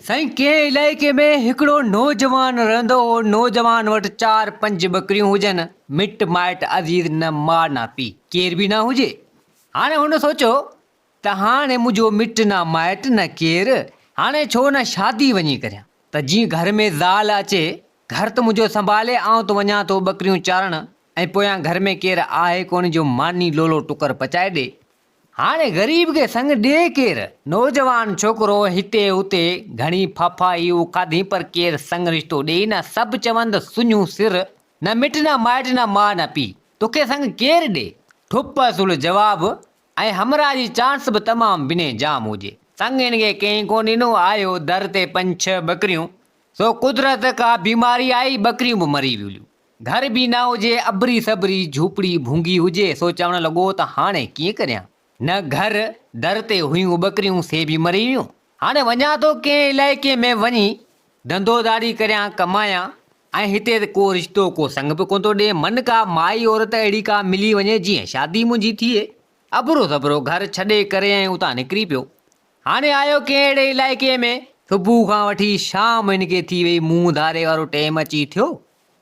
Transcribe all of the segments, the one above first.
سائين ڪنهن علائقي ۾ هڪڙو نوجوان رهندو هو، نوجوان وٽ چار پنج ٻڪريون هجن، مٽ مائٽ عزيز نه ماء نه پيء، ڪير به نه هجي. هاڻي هن سوچيو ته هاڻي منهنجو مٽ نه مائٽ نه ڪير، هاڻي ڇو نه شادي وڃي ڪريان ته جيئن گهر ۾ زال اچي، گهر ته منهنجو سنڀالي، آئون ته وڃان ٿو ٻڪريون چارڻ ۽ پويان گهر ۾ ڪير آهي ڪونه جو ماني لولو ٽڪر پچائي ڏي. هاڻي غريب کي سڱ ڏي ڪير؟ نوجوان ڇوڪرو هتي هتي گهڻي ڦاڦائي هو کاڌي پر ڪير سڱ رشتو ڏئي نه سڀ چون ته سڃون سر نه مٽ نه مائٽ نه ماء نه پيء توکي سڱ ڪير ڏي؟ ٺپ اصل جواب ۽ همراهه جي چانس به تمام بنهه جام هجي. سڱ هن کي ڪنهن ڪونه ڏنو آيو در تي پنج ڇهه ٻڪريون سو قدرت ڪا بيماري آئي ٻڪريون به مري ويوليون. گهر به نه هجي، ابري سبري جهوپڙي ڀونگي هجي، سو چوڻ لڳو ته هاڻي ڪيئن ڪريان؟ نه گهر، در تي هيون ٻڪريون سي به مري ويون. هاڻي وڃان ٿو ڪنهن علائقي ۾ وڃي ڌنڌو ڌاڙي ڪريان، ڪمايان ۽ هتي ته ڪو رشتو ڪو سڱ به ڪونه ٿو ڏئي، من ڪا مائي عورت اهڙي ڪا ملي وڃي جيئن شادي منهنجي ٿئي. ابرو سبرو گهر ڇڏي ڪري ۽ اتان نڪري پيو. هاڻي آيو ڪنهن اهڙي علائقي ۾، صبح کان وٺي شام هن کي ٿي وئي، منهن ڌاري وارو ٽيم اچي ٿيو.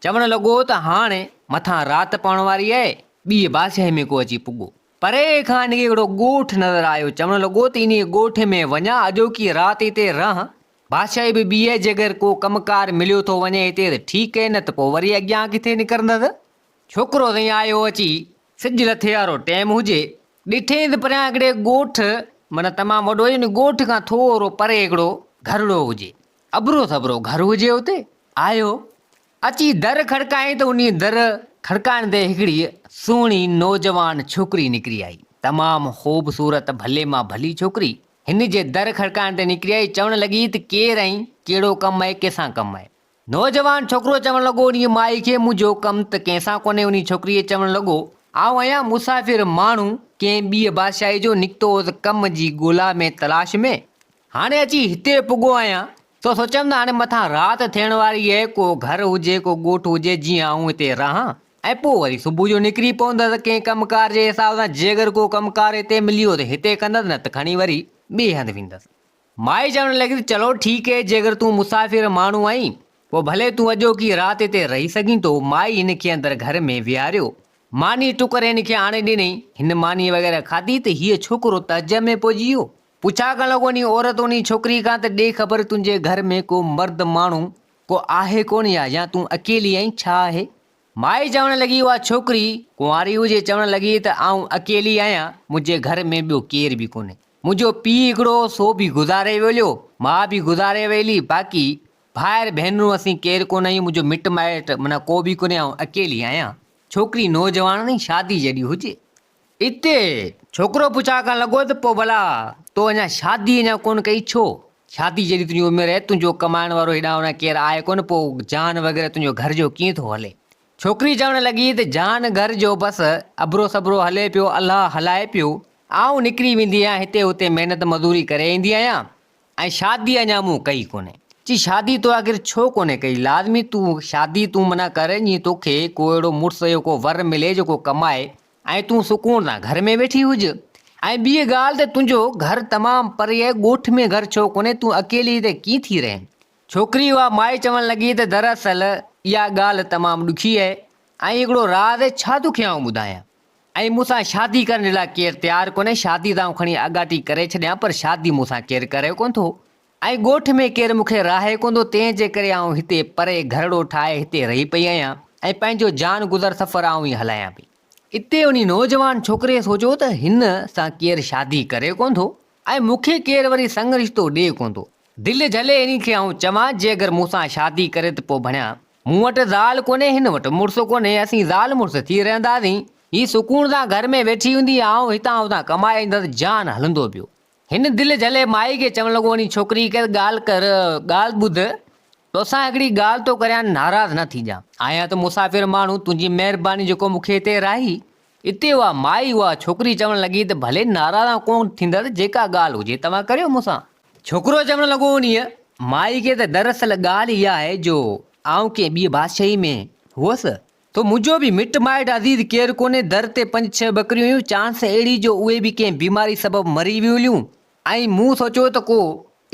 چوڻ لڳو ته هاڻي مٿان رات پوڻ واري آهي، ٻيء بادشاهي ۾ ڪو اچي پڳو. پري کان هن کي هڪڙو ڳوٺ نظر آيو، چوڻ لڳو ته انهيء ڳوٺ ۾ وڃان، اڄوڪي رات هتي رهان. بادشاهي به ٻي آهي، جيڪر ڪو ڪم ڪار مليو ٿو وڃي هتي ته ٺيڪ آهي، نه ته پوء وري اڳيان ڪٿي نڪرندس. ڇوڪرو سائين آيو اچي، سج لٿي وارو ٽيم هجي، ڏٺئين ته پريان هڪڙي ڳوٺ، معنيٰ تمام وڏو هجي، ان ڳوٺ کان ٿورو پري هڪڙو گهرڙو هجي. اڀرو سڀرو گهر هجي اتي. آيو، اچي در کڙڪائين ته انهيء در کڙڪائڻ تي هڪڙي سهڻي نوجوان ڇوڪري نڪري آئي. تمام خوبصورت ڀلي مان ڀلي ڇوڪري. هن جي در کڙڪائڻ تي نڪري آئي، چوڻ لڳي ته ڪير آهين، ڪهڙو ڪم آهي، ڪنهن سان ڪم آهي؟ نوجوان ڇوڪرو چوڻ لڳو انهيء مائي کي منهنجو ڪم ته ڪنهن سان ڪونهي انهيء ڇوڪريء چوڻ لڳو آئون آهيان مسافر ماڻهو ڪنهن ٻيء بادشاهيء جو نڪتو هوس ڪم جي ڳولا ۾ تلاش ۾ هاڻي اچي هتي پڳو آهيان سو سوچيم ته هاڻي مٿان رات ٿيڻ واري آهي ڪو گهر هجي ڪو ڳوٺ هجي جيئن آئون هتي رهان ۽ پوء وري صبح جو نڪري پوندس ڪنهن ڪم ڪار جي حساب سان جيڪر ڪو ڪم ڪار هتي مليو ته هتي ڪندس نه ته کڻي وري ٻئي هنڌ ويندس. مائي چوڻ لڳي ته چلو ٺيڪ هي جيڪر تون مسافر ماڻهو آهين پوء ڀلي تون اڄوڪي رات هتي رهي سگهين ٿو. مائي هن کي اندر گهر ۾ ويهاريو. ماني ٽڪر هن کي آڻي ڏنئي. هن ماني وغيره کاڌي ته هيء ڇوڪرو تعجب ۾ پئجي ويو. پڇا ڪرڻ لڳو انهي عورت انهي ڇوڪري کان ته ڏي خبر تنهنجي گهر ۾ ڪو مرد ماڻهو ڪو آهي ڪونه يا يا تون اڪيلي آهين ڇا آهي؟ مائي چوڻ لڳي اها ڇوڪري ڪنواري هجي چوڻ لڳي ته آئون اڪيلي آهيان منهنجي گهر ۾ ٻيو ڪير به ڪونهي منهنجو پيء هڪڙو هو سو به گذاري ويليو ماء به گذاري ويلي باقي ڀائر ڀينرون اسين ڪير ڪونه آهيون منهنجو مٽ مائٽ معنيٰ ڪو به ڪونهي آئون اڪيلي آهيان ڇوڪري نوجوان ۽ شادي جيڏي هجي. اتي ڇوڪرو پڇا ڪرڻ لڳو ته پوء ڀلا تو اڃا شادي اڃا ڪونه ڪئي ڇو؟ شادي جيڏي تنهنجي عمر آهي، تنهنجو ڪمائڻ وارو هيڏانهن هوڏانهن ڪير آهي ڪونه، پوء جان وغيره تنهنجو گهر جو ڪيئن ٿو هلي؟ ڇوڪري چوڻ لڳي ته جان گهر جو بس ابرو سبرو هلي پيو، الله هلائي پيو، آئون نڪري ويندي آهيان هتي هتي محنت مزوري ڪري ايندي آهيان، ۽ شادي اڃا مون ڪئي ڪونهي. چي شادي تو آخر ڇو ڪونهي ڪئي؟ لازمي تون شادي تون منع ڪر جيئن توکي ڪو اهڙو مڙس يا ڪو ور ملي جيڪو ڪمائي ۽ تون سڪون سان گهر ۾ ويٺي هج. ۽ ٻي ڳالهه ته تنهنجو گهر تمام پري آهي ڳوٺ ۾ گهر ڇو ڪونهي تون اڪيلي هتي ڪيئن ٿي رهين؟ ڇوڪري اها مائي چوڻ لڳي ته دراصل اها ڳالهه تمام ڏکي آهي ۽ هڪڙو راز آهي ڇا توکي آئون ٻڌايان؟ ۽ مون سان شادي ڪرڻ جي لاء ڪير تيار ڪونهي، شادي ته آئون کڻي آڳاٽي ڪري ڇڏيان پر شادي مون سان ڪير ڪري ڪونه ٿو ۽ ڳوٺ ۾ ڪير مون کي راهي ڪونه ٿو، تنهن جي ڪري آئون هتي پري گهرڙو ٺاهي هتي رهي پئي آهيان ۽ پنهنجو جان گذر سفر آئون ئي هلايان پئي. اتي انهي نوجوان ڇوڪري سوچيو ته هن سان ڪير شادي ڪري ڪونه ٿو ۽ مون کي ڪير وري سڱ رشتو ڏئي ڪونه ٿو. دل جهلي انهي کي آئون چوان جي اگر مون سان شادي ڪري ته پوء ڀڻيان. مون وٽ زال ڪونهي هن وٽ مڙس ڪونهي اسين زال مڙس ٿي رهنداسين. هي سڪون سان گهر ۾ ويٺي هوندي آئون هتان هتان ڪمائي ايندس جان هلندو پيو. هن دل جهلي مائي کي چوڻ لڳو انهي ڇوڪري کي ڳالهه ڪر ڳالهه ٻڌ توسان هڪڙي ڳالهه ٿو ڪريان ناراض نه ٿيجان. آهيان ته مسافر ماڻهو تنهنجي مهرباني جيڪو مون کي هتي راهي اتي اها مائي اها ڇوڪري چوڻ لڳي ته ڀلي ناراض آئون ڪونه ٿيندس جيڪا ڳالهه هجي توهان ڪريو مون سان. ڇوڪرو چوڻ لڳو انهيء مائي کي ته دراصل ڳالهه اها آهي جو آئون ڪنهن ٻيء بادشاهي ۾ هئس ته منهنجو به مٽ مائٽ عزيز ڪير ڪونهي در تي پنج ڇهه ٻڪريون هيون چانس اهڙي جو اهي به ڪنهن بيماري سبب مري ويون هليون ۽ مون سوچيو ته ڪو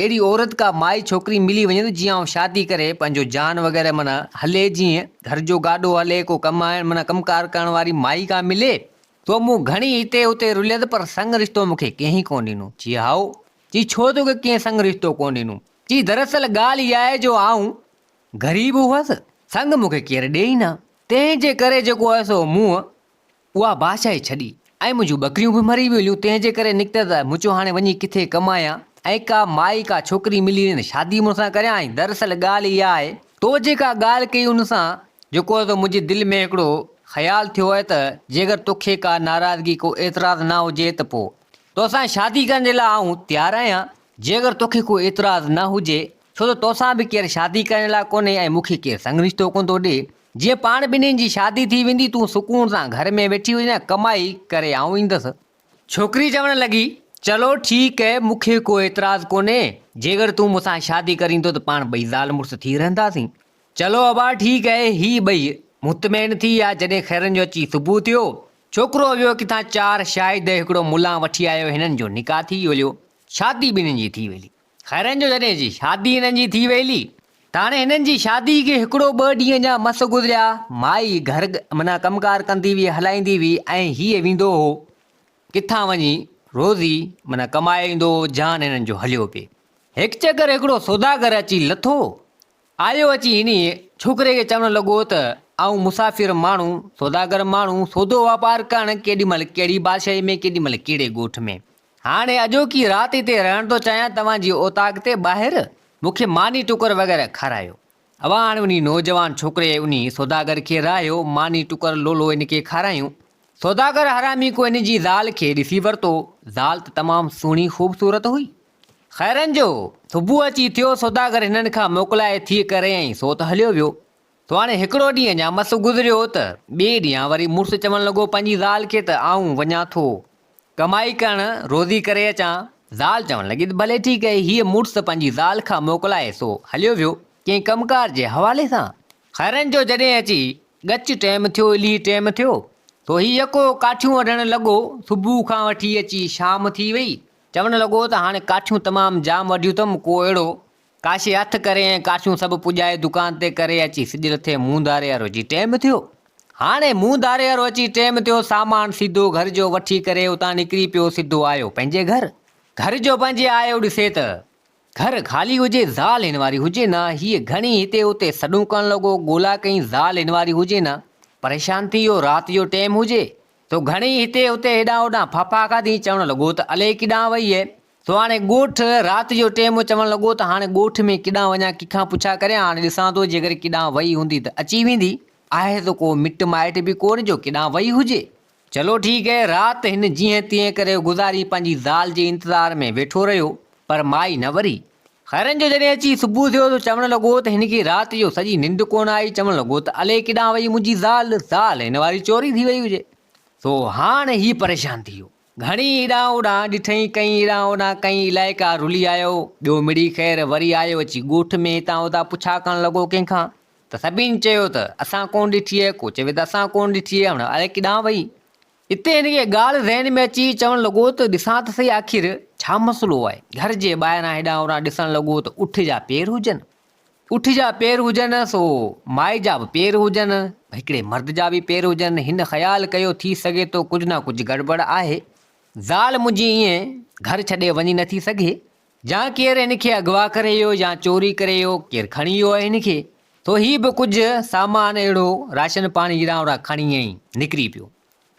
اهڙي عورت ڪا مائي ڇوڪري ملي وڃي ته جيئن آئون شادي ڪري پنهنجو جان وغيره معنيٰ هلي جيئن گهر جو گاڏو هلي ڪو ڪم آهن معنيٰ ڪم ڪار ڪرڻ واري مائي ڪا ملي تو مون گهڻي هتي هتي رليس پر سڱ رشتو مون کي ڪنهن ڪونه ڏنو. چي هائو. چي ڇو توکي ڪنهن سڱ رشتو ڪونه ڏنو؟ چي دراصل ڳالهه اها آهي جو آئون غريب هئس سڱ مون کي ڪير ڏئي نه تنهن جي ڪري جيڪو آهي سو مون اها بادشاهي ڇڏي ۽ منهنجون ٻڪريون به مري ويون تنهن جي ڪري نڪتس ته مون چيو هاڻي وڃي ڪٿي ڪمايان ۽ ڪا مائي ڪا ڇوڪري ملي وڃي ته شادي مون سان ڪريان ۽ دراصل ڳالهه اها آهي تو جيڪا ڳالهه ڪئي ان سان جيڪو آهي سو منهنجي دل ۾ هڪڙو خيال ٿيو آهي ته جيڪر توکي ڪا ناراضگي ڪو اعتراض نه هجي ته پوء توسان شادي ڪرڻ جي لاء آئون تيار آهيان جيڪر توکي ڪو اعتراض نه هجي ڇو ته توسان به ڪير شادي ڪرڻ لاء ڪونهي ۽ مون کي ڪير سڱ رشتو ڪونه ٿو ڏي جيئن پاڻ ٻنهين جي شادي ٿي ويندي، تون سڪون سان گهر ۾ ويٺي هججانء، ڪمائي ڪري آئون ايندس. ڇوڪري چوڻ لڳي، چلو ٺيڪ اهي، مون کي ڪو اعتراض ڪونهي، جيڪر تون مون سان شادي ڪرين ٿو ته پاڻ ٻئي زال مڙس ٿي رهنداسين. چلو ابا ٺيڪ اهي، هي ٻئي مطمئن ٿي ويا، جڏهن خيرن جو اچي صبح ٿيو، ڇوڪرو ويو ڪٿان چار شاهد هڪڙو ملان وٺي آيو، هنن جو نڪاح ٿي ويو، شادي ٻنهين جي ٿي ويلي. خيرن جو جڏهن جي شادي هنن جي ٿي ويلي ته هاڻي هنن جي شادي کي هڪڙو ٻه ڏينهن اڃا مس گذريا، مائي گهر معنيٰ ڪم ڪار ڪندي هئي هلائيندي هئي ۽ هيء ويندو هو ڪٿان وڃي روزي معنيٰ ڪمائي ايندو هو، جان هنن جو هليو پئي. هڪ چڪر هڪڙو سوداگر اچي لٿو، آيو اچي انهيء ڇوڪري کي چوڻ لڳو ته آئون مسافر ماڻهو، سوداگر ماڻهو، سودو واپار ڪرڻ ڪيڏي مهل ڪهڙي بادشاهي ۾ ڪيڏي مهل ڪهڙي ڳوٺ ۾. هاڻي اڄوڪي رات هتي رهڻ ٿو چاهيان، توهان جي اوطاق تي ٻاهر مون کي ماني ٽڪر وغيره کارايو. اوهان هاڻي انهي نوجوان ڇوڪري انهي سوداگر کي راهيو، ماني ٽڪر لولو هن کي کارايون. سوداگر حرامي ڪو هن جي زال کي ڏسي ورتو. زال ته تمام سهڻي خوبصورت هئي. خيرن جو صبح اچي ٿيو، سوداگر هنن کان موڪلائي ٿي ڪري ۽ سو ته هليو ويو. سو هاڻي هڪڙو ڏينهن اڃا مس گذريو ته ٻئي ڏينهن وري مڙس چوڻ لڳو پنهنجي زال کي ته آئون وڃان ٿو ڪمائي ڪرڻ، روزي ڪري اچان. زال چوڻ لڳي ته ڀلي ٺيڪ آهي. هيء مڙس پنهنجي زال کان موڪلائي سو هليو ويو ڪنهن ڪم ڪار جي حوالي سان. خيرن جو جڏهن اچي ڳچ ٽيم ٿيو الهي ٽيم ٿيو سو هي يڪو ڪاٺيون وڍڻ لڳو. صبح کان وٺي اچي شام ٿي وئي. چوڻ لڳو ته هاڻي ڪاٺيون تمام جام وڍيون اٿم ڪو اهڙو ڪاشي هٿ ڪري ۽ ڪاشيون سڀ پڄائي دڪان تي ڪري اچي سج لٿي منهن ڌاري وارو اچي ٽيم ٿيو. هاڻي منهن ڌاري وارو اچي ٽيم ٿيو سامان سيڌو گهر جو وٺي ڪري اتان نڪري پيو سڌو آيو پنهنجي گهر. گهر جو پنهنجي آيو ڏسي ته گهر خالي هجي زال هن واري هجي نه هيء گهڻي هتي هتي سڏون ڪرڻ لڳو ڳولا ڪئين زال هن واري هجي نه پريشان ٿي ويو رات جو ٽيم هجي سو گهڻي هتي هتي هيڏانهن هوڏانهن ڦاڦا کاڌي چوڻ لڳو ته الائي ڪيڏانهن وئي سو هاڻي ڳوٺ، رات جو ٽيم هو، چوڻ لڳو ته هاڻي ڳوٺ ۾ ڪيڏانهن وڃان، ڪنهن کان پڇا ڪريان، هاڻي ڏسان ٿو جيڪر ڪيڏانهن وئي هوندي ته اچي ويندي، آهي ته ڪو مٽ مائٽ به ڪونه جو ڪيڏانهن وئي هجي. چلو ٺيڪ اهي، رات هن جيئن تيئن ڪري گذاري پنهنجي زال جي انتظار ۾ ويٺو رهيو، پر مائي نه وري. خيرن جو جڏهن اچي صبح ٿيو ته چوڻ لڳو ته هن کي رات جو سڄي ننڊ ڪونه آئي، چوڻ لڳو ته الائي ڪيڏانهن وئي منهنجي زال، زال هن واري چوري ٿي وئي هجي. سو هاڻ هي پريشان ٿي ويو. گهڻي هيڏانهن هوڏانهن ڏٺئين، ڪئين هيڏانهن هوڏانهن ڪئين علائقا رلي آيو، ٻيو مڙئي خير، وري آيو اچي ڳوٺ ۾ هتان هتان پڇا ڪرڻ لڳو ڪنهن کان ته سڀني چيو ته اسان ڪونه ڏٺي آهي، ڪو چوي ته اسان ڪونه ڏٺي آهي، هاڻ الائي ڪيڏانهن وئي. اتي هن کي ڳالهه ذهن ۾ اچي چوڻ لڳو ته ڏسان ته سهي آخر ڇا مسئلو آهي. گهر جي ٻاهران هيڏانهن هوڏانهن ڏسڻ لڳو ته اٺ جا پير هجن. اٺ جا پير هجن سو مائي جا به پير هجن، هڪڙي مرد جا به پير هجن. هن خيال ڪيو ٿي سگهي ٿو ڪجهه نه ڪجهه گڙٻڙ آهي. زال منهنجي ائين گهر ڇڏي وڃي نٿي سگهي. يا ڪير هن کي اغوا ڪري ويو يا چوري ڪري ويو، ڪير کڻي ويو آهي هن کي. سو هي به ڪجهه سامان اهڙو راشن پاڻي هيڏانهن هوڏانهن کڻي ائين نڪري پيو.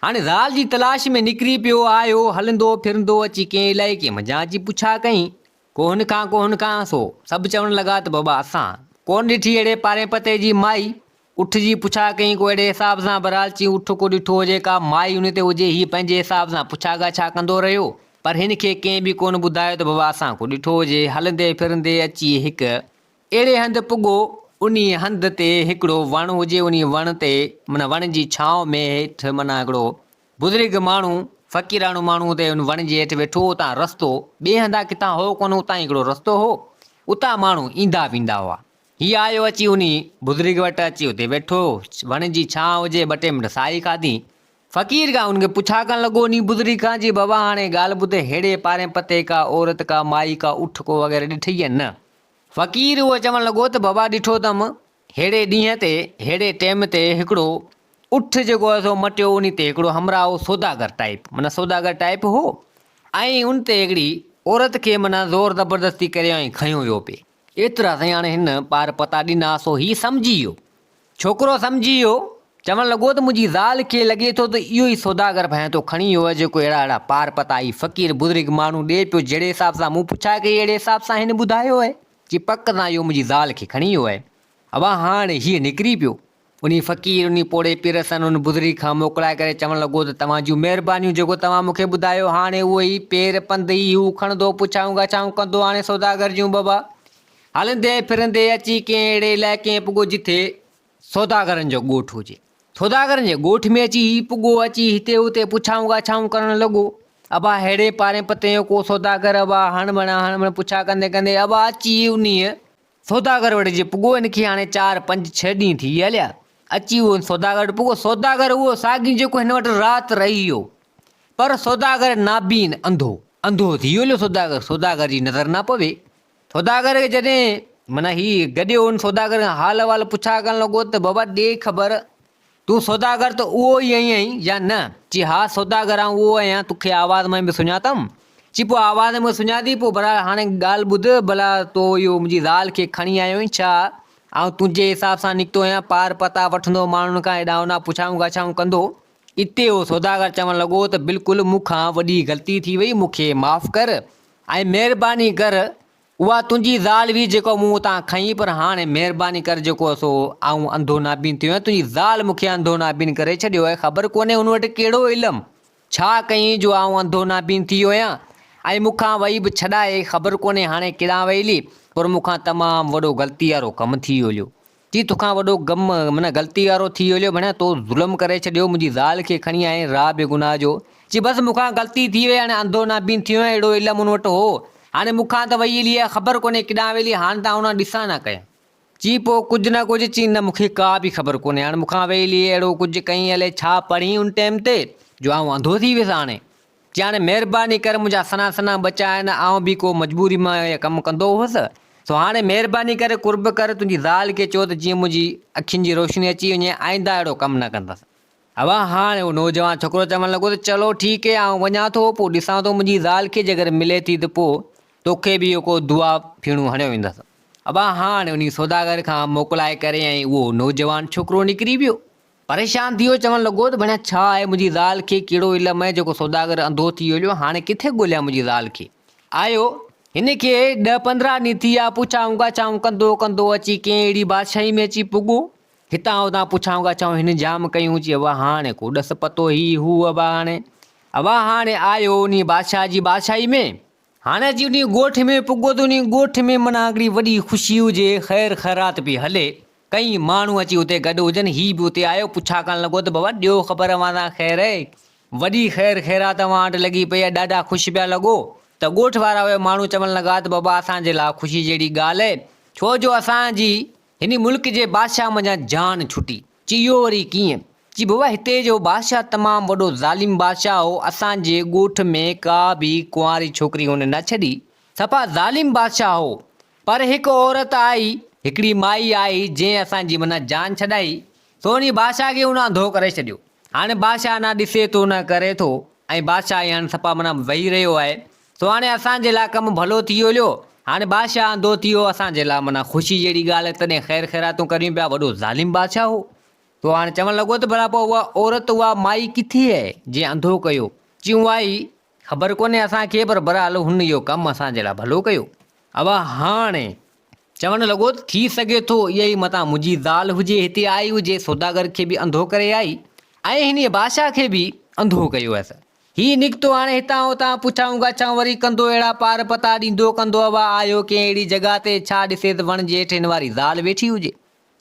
هاڻي زال جي تلاش ۾ نڪري پيو. آيو هلندو ڦرندو اچي ڪنهن علائقي منجهان اچي پڇا ڪئين. ڪو هن کان ڪو هن کان، سو سڀ چوڻ لڳا ته بابا اسان ڪونه ڏٺي اهڙي پارين پتي جي مائي. اٺ جي پڇا ڪئين ڪو اهڙي حساب سان بهرحال چين اٺ ڪو ڏٺو هجي ڪا مائي ان تي هجي هيء پنهنجي حساب سان پڇا ڳاڇا ڪندو رهيو پر هن کي ڪنهن به ڪونه ٻڌايو ته بابا اسان ڪو ڏٺو هجي. هلندي ڦرندي اچي هڪ اهڙي هنڌ پڳو انهيء هنڌ تي هڪڙو وڻ هجي انهيء وڻ تي معنيٰ وڻ جي ڇانو ۾ هيٺ معنيٰ هڪڙو بزرگ ماڻهو، فقيراڻو ماڻهو اتي ان وڻ جي هيٺ ويٺو هو، اتان رستو ٻئي هنڌان ڪٿان هو ڪونه، اتان ئي هڪڙو رستو هو، اتان ماڻهو ايندا ويندا هئا. هي آيو اچي انهي بزرگ وٽ اچي اتي ويٺو، وڻ جي ڇانو هجي، ٻه ٽي منٽ ساهي کاڌي. فقير کان ان کي پڇا ڪرڻ لڳو انهي بزرگ کان چي بابا هاڻي ڳالهه ٻڌ ههڙي پارين پتي ڪا عورت ڪا مائي ڪا اٺ ڪو وغيره ڏٺئي يا نه؟ فقير اهو چوڻ لڳو ته بابا ڏٺو اٿم ههڙي ڏينهن تي ههڙي ٽيم تي هڪڙو اٺ جيڪو آهي سو مٽيو انهي تي هڪڙو همراهه هو سوداگر ٽائيپ معنيٰ سوداگر ٽائيپ هو ۽ ان تي هڪڙي عورت کي معنيٰ زور زبردستي ڪري ۽ کنيو ويو پئي. ايترا سائين هاڻي هن پار پتا ڏنا سو هي سمجهي ويو. ڇوڪرو سمجهي ويو. چوڻ لڳو ته منهنجي زال کي لڳي ٿو ته اهو ئي سوداگر ڀانئين ٿو کڻي ويو آهي جيڪو اهڙا اهڙا پار پتا هي فقير بزرگ ماڻهو ڏئي پيو جهڙي حساب سان مون پڇا ڪئي اهڙي حساب سان هن ٻڌايو آهي چي پڪ سان اهو منهنجي زال کي کڻي ويو آهي. ابا هاڻي هيء نڪري پيو. انهي فقير انهي پوڙهي پيرسن ان بزرگ کان موڪلائي ڪري چوڻ لڳو ته توهان جون مهربانيون جيڪو توهان مون کي ٻڌايو هاڻي اهو ئي پير پنڌ ئي هو کڻندو پڇائون ڳاڇائون ڪندو هاڻي سوداگر جون بابا هلندي ڦرندي اچي ڪنهن اهڙي علائقي ۾ پڳو جٿي سوداگرن جو ڳوٺ هجي سوداگرن جي ڳوٺ ۾ اچي هي پڳو اچي هتي هتي پڇائون ڳاڇائون ڪرڻ لڳو ابا ههڙي پارين پتين جو ڪو سوداگر ابا هڻ بڻ هڻ بڻ پڇا ڪندي ڪندي ابا اچي انهيء سوداگر وٽ جي پڳو هن کي هاڻي چار پنج ڇهه ڏينهن ٿي هليا. اچي اهو سوداگر وٽ پڳو. سوداگر اهو ساڳيو جيڪو هن وٽ رات رهي ويو. پر سوداگر نابين، انڌو، انڌو ٿي ويو هليو سوداگر. سوداگر جي نظر نه پوي. سوداگر کي جڏهن معنيٰ هي گڏيو هن سوداگر کان حال احوال پڇا ڪرڻ لڳو ته بابا ڏي خبر تون سوداگر ته اهو ئي آهين يا نه؟ چي ها سوداگر آئون اهو آهيان، توکي آواز مان به سڃاتم. چي پوء آواز ۾ سڃاتي، پوء ڀلا هاڻي ڳالهه ٻڌ، ڀلا تو اهو منهنجي زال کي کڻي آيو آهين ڇا؟ آئون تنهنجي حساب سان نڪتو آهيان، پار پتا وٺندو، ماڻهن کان هيڏانهن هوڏانهن پڇائون ڳاڇائون ڪندو. اتي اهو سوداگر چوڻ لڳو ته بلڪل مون کان وڏي غلطي ٿي وئي، مون کي معاف ڪر ۽ مهرباني ڪر اها تنهنجي زال هئي جيڪا مون اتان کنئي پر هاڻي مهرباني ڪر جيڪو سو آئون انڌو نابين ٿيو آهيان تنهنجي زال مون کي انڌو نابين ڪري ڇڏيو آهي خبر ڪونهي هن وٽ ڪهڙو علم ڇا ڪيائين جو آئون انڌو نابين ٿي ويو آهيان ۽ مون کان وئي به ڇڏائي خبر ڪونهي هاڻي ڪيڏانهن وئي هلي پر مون کان تمام وڏو غلطي وارو ڪم ٿي ويو هليو چي توکان وڏو غم معنيٰ غلطي وارو ٿي ويو ڀڻيا تو ظلم ڪري ڇڏيو منهنجي زال کي کڻي آئين راهه بي گناهه جو چي بس مون کان غلطي ٿي وئي هاڻي انڌو نابين ٿي ويو آهيان اهڙو علم ان وٽ هو هاڻي مون کان ته وئي هلي آهي خبر ڪونهي ڪيڏانهن وئي هلي هاڻي ته آئون نه ڏسان نه ڪيان چي پوء ڪجهه نه ڪجهه چي نه مون کي ڪا به خبر ڪونهي هاڻي مون کان وئي هلي اهڙو ڪجهه ڪئين الائي ڇا پڙهين ان ٽيم تي جو آئون انڌو ٿي ويس هاڻي چي هاڻي مهرباني ڪر منهنجا سنها سنها ٻچا آهن، آئون به ڪو مجبوري مان اهي ڪم ڪندو هوس، سو هاڻي مهرباني ڪري قرب ڪر، تنهنجي زال کي چئو ته جيئن منهنجي اکين جي روشني اچي وڃي، آئنده اهڙو ڪم نه ڪندس. هوا هاڻي اهو نوجوان ڇوڪرو چوڻ لڳو ته چلو ٺيڪ هي، آئون وڃان ٿو، پوء ڏسان ٿو منهنجي زال کي جيڪڏهن ملي ٿي ته پوء توکي به اهو ڪو دعا ڦيڻو هڻيو ويندس. ابا هاڻي انهي سوداگر کان موڪلائي ڪري ۽ اهو نوجوان ڇوڪرو نڪري ويو. پريشان ٿي ويو، چوڻ لڳو ته ڀڻيا ڇا آهي منهنجي زال کي ڪهڙو علم آهي جيڪو سوداگر انڌو ٿي ويو هاڻي ڪٿي ڳوليان منهنجي زال کي. آيو هن کي ڏهه 15 ڏينهن ٿي ويا پڇائون ڳاڇائون ڪندو ڪندو اچي ڪنهن اهڙي بادشاهي ۾ اچي پڳو. هتان هتان پڇائون ڳاڇائون هن جام ڪيون چي ابا هاڻي ڪو ڏس پتو هي هو ابا هاڻي ابا هاڻي آيو انهي بادشاهه جي بادشاهي ۾. هاڻي اچي انهي ڳوٺ ۾ پڳو ته انهي ڳوٺ ۾ معنيٰ هڪڙي وڏي خوشي هجي خير خيرات پئي هلي. ڪئين ماڻهو اچي اتي گڏ هجن، هي به اتي آيو، پڇا ڪرڻ لڳو ته بابا ڏيو خبر اوهان سان خير اهي؟ وڏي خير خيرات اوهان وٽ لڳي پئي آهي، ڏاڍا خوش پيا لڳو. ته ڳوٺ وارا اهي ماڻهو چوڻ لڳا ته بابا اسان جي لاء خوشي جهڙي ڳالهه اهي، ڇو جو اسان جي هن ملڪ جي بادشاهه منجهان جان ڇٽي. چي اهو وري ڪيئن؟ چي بابا هتي جو بادشاهه تمام وڏو ظالم بادشاهه هو، اسان جي ڳوٺ ۾ ڪا به ڪنواري ڇوڪري هن نه ڇڏي، صفا ظالم بادشاهه هو، پر هڪ عورت آئي، هڪڙي مائي آئي، جنهن اسان جي معنيٰ جان ڇڏائي. سو انهيء بادشاهه کي ان انڌو ڪري ڇڏيو. هاڻي بادشاهه نه ڏسي ٿو نه ڪري ٿو ۽ بادشاهه ئي هاڻي صفا معنيٰ ويهي رهيو آهي. سو هاڻي اسان جي لاء ڪم ڀلو ٿي ويو هليو. هاڻي بادشاهه انڌو ٿي ويو، اسان جي لاء معنيٰ خوشي جهڙي ڳالهه آهي، تڏهن خير خيراتون ڪريون پيا، وڏو ظالم بادشاهه هو. سو هاڻي چوڻ لڳو ته ڀلا پوء اها عورت، اها مائي ڪٿي آهي، جنهن انڌو ڪيو؟ چيون آئي، خبر ڪونهي اسان کي پر بهرحال هن اهو ڪم اسان جي لاء ڀلو ڪيو. ابا هاڻي چوڻ لڳو ته ٿي سگهي ٿو اها ئي متان منهنجي زال هجي هتي آئي هجي سوداگر کي به انڌو ڪري آئي ۽ هنيء بادشاهه کي به انڌو ڪيو هيس. هي نڪتو هاڻي هتان هتان پڇائون ڳاڇائون وري ڪندو اهڙا پار پتا ڏيندو ڪندو ابا آيو ڪنهن اهڙي جڳهه تي ڇا ڏسي ته وڻ جي هيٺ هن واري زال ويٺي هجي.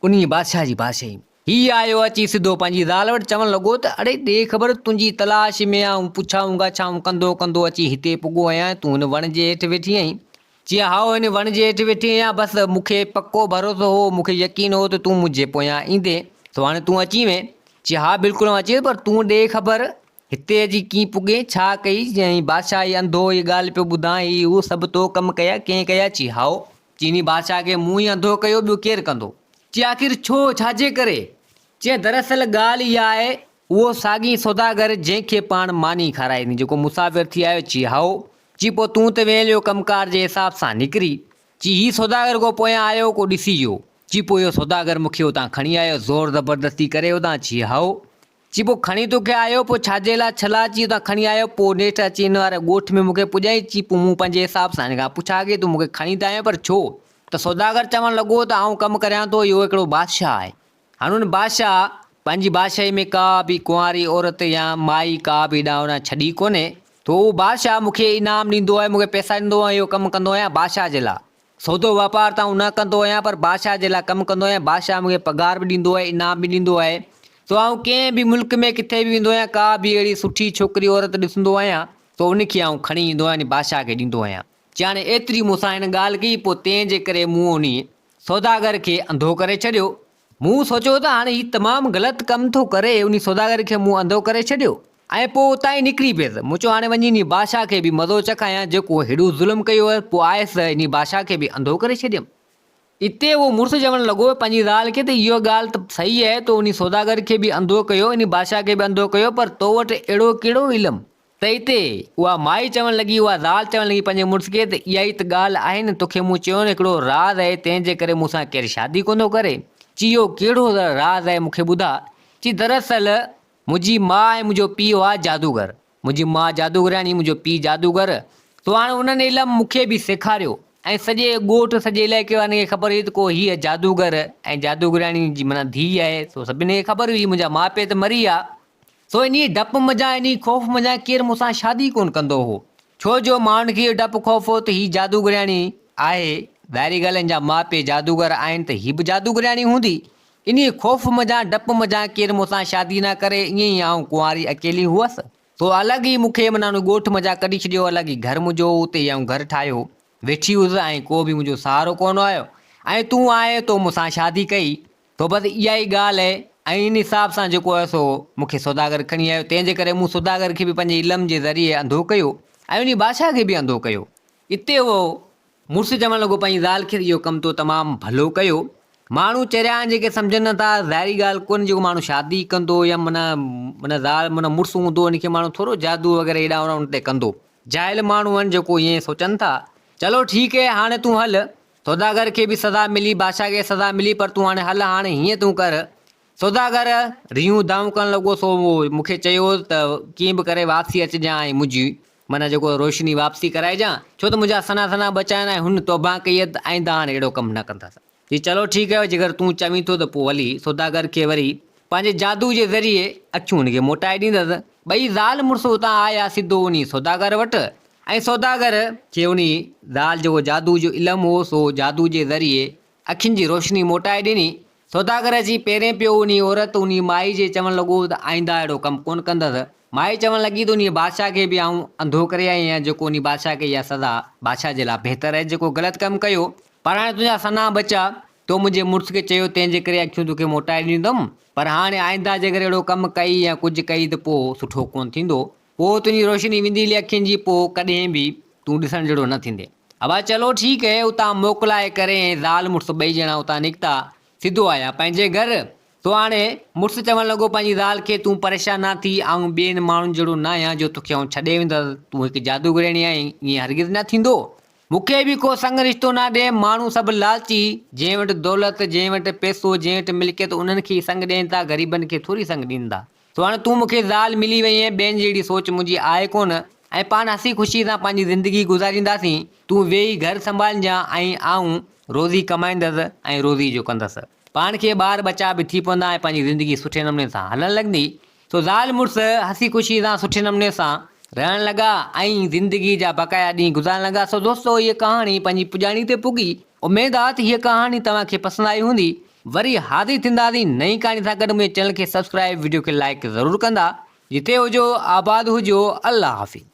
انهيء بادشاهه جي بادشاهي ۾. هي آيو اچي سڌو پنهنجي زال وٽ چوڻ لڳو ته اڙي ڏي خبر تنهنجي تلاش ۾ آئون پڇائون ڳاڇائون ڪندو ڪندو اچي هتي پڳو آهيان تون هن وڻ جي هيٺ ويٺي آهين؟ چيائين هائو هن وڻ جي هيٺ ويٺي آهيان بس مون کي پڪو ڀروسو هو مون کي يقين هو ته تون منهنجي پويان ايندين سو هاڻي تون اچين وئين. چي ها بلڪل آئون اچي ويس پر تون ڏي خبر هتي اچي ڪيئن پڳين، ڇا ڪئي؟ چيائين بادشاهه هي انڌو هي ڳالهه پيو ٻڌان هي هو سڀ تو ڪم ڪيا ڪنهن ڪيا؟ چي هائو. چيني بادشاهه کي مون ئي انڌو ڪيو ٻيو ڪير ڪندو؟ چي آخر ڇو ڇاجي ڪري؟ چيائين دراصل ڳالهه اها آهي اهو ساڳي سوداگر جنهن کي پاڻ ماني کارائي ٿي جيڪو مسافر ٿي آيو چي هائو. چي پوء تون ته وئين اهو ڪم ڪار جي حساب سان نڪري. چي هي سوداگر ڪو پويان آيو ڪو ڏسي ويو. چي پوء اهو سوداگر مون کي اتان کڻي آيو زور زبردستي ڪري اتان چي هائو. چي پوء کڻي توکي آيو پوء ڇاجي لاء ڇلا چي اتان کڻي آيو پوء نيٺ اچي هن واري ڳوٺ ۾ مون کي پڄائين چي پوء مون پنهنجي حساب سان هن کان پڇا ڪئي تون مون کي کڻي ته آيو پر ڇو؟ ته سوداگر چوڻ لڳو ته آئون ڪم ڪريان ٿو اهو هڪڙو بادشاهه آهي هاڻ ان بادشاهه پنهنجي بادشاهي ۾ ڪا به ڪنواري عورت يا مائي ڪا به هيڏانهن هوڏانهن ڇڏي ڪونهي ٿو اهو بادشاهه مون کي انعام ڏيندو آهي مون کي پئسا ڏيندو آهي اهو ڪم ڪندو آهيان بادشاهه جي لاء سودو واپار ته آئون نه ڪندو آهيان پر بادشاهه جي لاء ڪم ڪندو آهيان، بادشاهه مون کي پگهار به ڏيندو آهي، انعام به ڏيندو آهي، سو آئون ڪنهن به ملڪ ۾ ڪٿي به ويندو آهيان، ڪا به اهڙي سٺي ڇوڪري عورت ڏسندو آهيان ته ان کي آئون کڻي ايندو آهيان ۽ بادشاهه کي ڏيندو آهيان. چي هاڻي ايتري مون سان هن ڳالهه ڪئي، پوء تنهن جي ڪري مون انهي سوداگر کي انڌو ڪري ڇڏيو. مون سوچيو ته هاڻي هي تمام غلط ڪم ٿو ڪري، انهي سوداگر کي مون انڌو ڪري ڇڏيو ۽ پوء اتان ئي نڪري پيس. مون چيو هاڻي وڃي انهي بادشاهه کي به مزو چکايان جيڪو هيڏو ظلم ڪيو هيس. پوء آيس ته انهي بادشاهه کي به انڌو ڪري ڇڏيم. اتي اهو مڙس چوڻ لڳو پنهنجي زال کي ته اها ڳالهه ته صحيح آهي تو انهي سوداگر کي به انڌو ڪيو، انهي بادشاهه کي به انڌو ڪيو پر تو وٽ اهڙو ڪهڙو علم ته اتي اها مائي چوڻ لڳي، اها زال چوڻ لڳي پنهنجي مڙس کي ته اها ئي ته ڳالهه آهي نه، توکي مون چيو نه هڪڙو راز آهي، تنهن جي ڪري مون سان ڪير شادي ڪونه ٿو ڪري. چي اهو ڪهڙو راز آهي مون کي ٻڌاء. چي دراصل منهنجي ماء ۽ منهنجو پيء هئا جادوگر. منهنجي ماء جادوگرياڻي، منهنجو پيء جادوگر. سو هاڻي انهن علم مون کي به سيکاريو ۽ سڄي ڳوٺ، سڄي علائقي وارن کي خبر هئي ته ڪو هيء جادوگر ۽ جادوگرياڻي جي معنيٰ ڌيء آهي، سو سڀني کي خبر هئي، منهنجا ماء پيء ته مري ويا. سو انهيء ڊپ منجهان، انهيء خوف منجهان ڪير مون سان شادي ڪونه ڪندو هو. ڇو جو ماڻهن کي اهو ڊپ خوف هو ته هيء جادوگرياڻي آهي. ظاهري ڳالهه هن جا ماء پيء جادوگر آهن ته هيء به جادوگرياڻي هوندي. انهيء خوف منجهان، ڊپ منجهان ڪير مون سان شادي نه ڪري. ائين ئي آئون ڪنواري اڪيلي هئس. سو الڳ ئي مون کي معنيٰ ان ڳوٺ منجهان ڪڍي ڇڏيو. الڳ ئي گهر منهنجو هو، اتي ئي آئون گهر ٺاهيو ويٺي هيس ۽ ڪو به منهنجو سهارو ڪونه آيو ۽ تون آئين، تو مون سان شادي ڪئي. سو بس اها ئي ڳالهه آهي ۽ ان حساب سان جيڪو آهي سو مون کي سوداگر کڻي آيو، تنهن جي ڪري مون سوداگر کي به پنهنجي علم جي ذريعي انڌو ڪيو ۽ انهي بادشاهه کي به انڌو ڪيو. اتي اهو مڙس چوڻ لڳو پنهنجي زال کي ته اهو ڪم تو تمام ڀلو ڪيو. ماڻهو چريا آهن جيڪي سمجهن نه ٿا، ظاهري ڳالهه ڪونهي جيڪو ماڻهو شادي ڪندو يا معنيٰ معنيٰ زال معنيٰ مڙس هوندو ان کي ماڻهو ٿورو جادو وغيره هيڏانهن هوڏانهن ان تي ڪندو. جاهل ماڻهو آهن جيڪو ائين سوچن ٿا. چلو ٺيڪ هي هاڻي تون هل. سوداگر کي به سزا ملي، بادشاهه کي سزا ملي، پر تون هاڻي هل، هاڻي هيئن تون ڪر. سوداگر ريهون دانهون ڪرڻ لڳو، سو مون کي چيو ته ڪيئن به ڪري واپسي اچجان ۽ منهنجي معنيٰ جيڪو روشني واپسي ڪرائجان، ڇو ته منهنجا سنها سنها ٻچا آهن ۽ هن توبهه ڪئي آهي ته آئنده هاڻي اهڙو ڪم نه ڪندس. چي چلو ٺيڪ آهي، جيڪر تون چوين ٿو ته پوء هلي. سوداگر کي وري پنهنجي جادو جي ذريعي اکيون هن کي موٽائي ڏيندس. ٻئي زال مڙس اتان آيا سڌو انهي سوداگر وٽ ۽ سوداگر کي انهي زال جيڪو جادو جو علم هو سو جادو جي ذريعي اکين جي روشني موٽائي ڏني. سوداگر اچي پيرين پيو انهي عورت انهي مائي جي چوڻ لڳو ته آئنده اهڙو ڪم ڪونه ڪندس. مائي چوڻ لڳي ته انهي بادشاهه کي به آئون انڌو ڪري آئي آهيان جيڪو انهي بادشاهه کي اها سزا بادشاهه جي لاء بهتر آهي جيڪو غلط ڪم ڪيو پر هاڻي تنهنجا سنها ٻچا تو منهنجي مڙس کي چيو تنهن جي ڪري اکيون توکي موٽائي ڏنيون اٿم پر هاڻي آئنده جيڪر اهڙو ڪم ڪئي يا ڪجهه ڪئي ته پوء سٺو ڪونه ٿيندو. پوء تنهنجي روشني ويندي هلي اکين جي پوء ڪڏهن به تون ڏسڻ جهڙو نه ٿيندين. ابا چلو ٺيڪ هي اتان موڪلائي ڪري ۽ زال مڙس ٻئي ڄڻا اتان نڪتا سڌو آيا پنهنجي گهر. سو هاڻي مڙس چوڻ لڳو پنهنجي زال کي تون پريشان نه ٿي آئون ٻين ماڻهن جهڙو نه آهيان جو توکي آئون ڇڏي ويندس تون هڪ جادوگريڻي آهين ائين هرگز نه ٿيندو. مون کي به ڪو سڱ رشتو نه ڏي ماڻهو سڀ لالچي جنهن وٽ دولت جنهن وٽ پئسو جنهن وٽ ملڪيت انهن کي ئي سڱ ڏين ٿا غريبن کي ٿوري سڱ ڏين ٿا. سو هاڻي تون مون کي زال ملي وئين، ٻين جهڙي سوچ منهنجي آهي ڪونه ۽ پاڻ هسي خوشيء سان پنهنجي زندگي گذارينداسين. تون ويهي گهر سنڀالجان ۽ آئون روزي ڪمائيندس ۽ روزي جو ڪندس. پاڻ کي ٻار ٻچا به ٿي پوندا ۽ پنهنجي زندگي سٺي نموني سان هلڻ لڳندي. سو زال مڙس هسي خوشيء سان سٺي نموني سان رهڻ لڳا ۽ زندگيء جا بقايا ڏينهن گذارڻ لڳا. سو دوستو هيء ڪهاڻي پنهنجي پڄاڻي تي پڳي. اميد آ ته هيء ڪهاڻي توهان کي پسند آئي هوندي. وري حاضر ٿينداسين نئين ڪهاڻي سان گڏ منهنجي چينل کي سبسڪرائب وڊيو کي لائيڪ ضرور ڪندا جتي هجو آباد هجو الله حافظ.